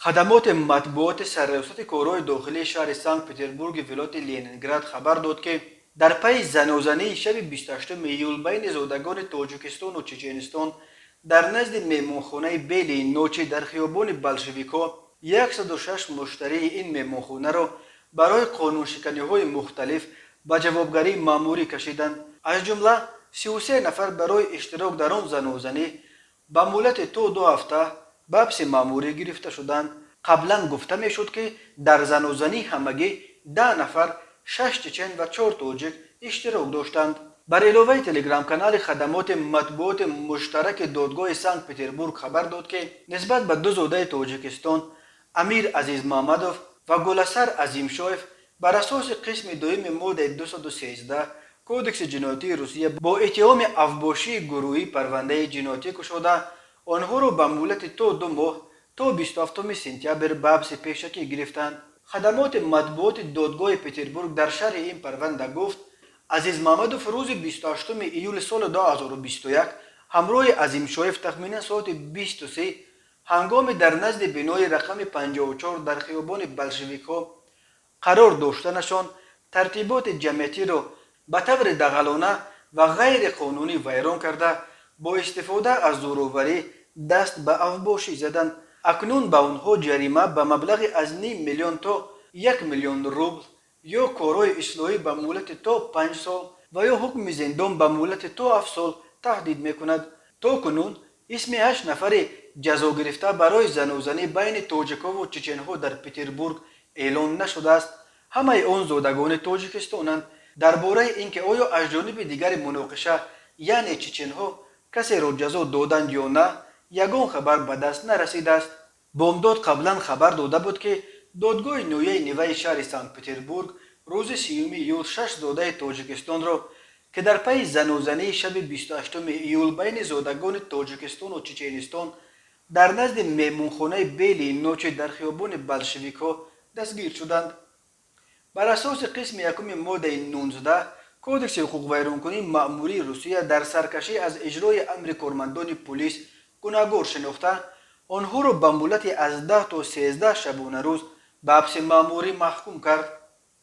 Хадамоти матбуоти Сарриёсати корҳои дохилии шаҳри Санкт-Петербурги вилояти Ленинград хабар дод, ки дар пайи занозании шаби 28 июл байни зодагони Тоҷикистону Чеченистон дар назди меҳмонхонаи «Белые ночи» дар хиёбони Болшевикҳо 106 муштарии ин меҳмонхонаро барои қонуншиканиҳои мухталиф ба ҷавобгарии маъмурӣ кашиданд. Аз ҷумла 33 нафар барои иштирок дар он занозанӣ ба муҳлати то 2 ҳафта ба ҳабси маъмурӣ гирифта шуданд. Қаблан гуфта мешуд, ки дар занозанӣ ҳамагӣ 10 нафар, шаш чечен ва чор тоҷик, иштирок доштанд. Бар иловаи, телеграм-канали хадамоти матбуоти муштараки додгоҳи Санкт Петербург хабар дод, ки нисбат ба ду зодаи Тоҷикистон, Амир Азизмаҳмадов ва Гуласар Азимшоев, бар асоси қисми дуюми моддаи 213 Кодекси ҷиноятии Русия бо иттиҳоми авбошии гурӯҳӣ парвандаи ҷиноятӣ кушода, онҳоро ба муҳлати то 2 моҳ, то 27 сентябр ба ҳабси пешакӣ гирифтанд. Хадамоти матбуоти додгоҳи Петербург дар шарҳи ин парванда гуфт: Азизмаҳмадов рӯзи 28 июли соли 2021 ҳамроҳи Азимшоев тахминан соати 23 ҳангоми дар назди бинои рақами 54 дар хиёбони Болшевикҳо қарор доштанашон тартиботи ҷамъиятиро ба таври дағалона ва ғайриқонунӣ вайрон карда, бо истифода аз зӯроварӣ даст ба авбошӣ заданд. Акнун ба онҳо ҷарима ба маблағи аз ним миллион то 1 миллион рубл ё корҳои ислоҳӣ ба муҳлати то 5 сол ва ё ҳукми зиндон ба муҳлати то 7 сол таҳдид мекунад. То кунун исми ҳашт нафари ҷазогирифта барои занозанӣ байни тоҷикову чеченҳо дар Петербург эълон нашудааст. Ҳамаи он зодагони Тоҷикистонанд. Дар бораи ин ки оё аз ҷониби дигари муноқиша, яъне чеченҳо, касеро ҷазо доданд ё на, ягон хабар ба даст нарасидааст. Бомдод қаблан хабар дода буд, ки додгоҳи ноҳияи Неваи шаҳри Санкт Петербург рӯзи 30 июл шаш зодаи Тоҷикистонро, ки дар пайи занозании шаби 28 июл байни зодагони Тоҷикистону Чеченистон дар назди меҳмонхонаи «Белые ночи» дар хиёбони Болшевикҳо дастгир шуданд, бар асоси қисми якуми моддаи 19 Кодекси ҳуқуқвайронкунии маъмурии Русия дар саркашӣ аз иҷрои амри кормандони пулис гунаҳгор шинохта, онҳоро ба муҳлати аз 10 то 13 шабонарӯз ба ҳабси маъмурӣ маҳкум кард.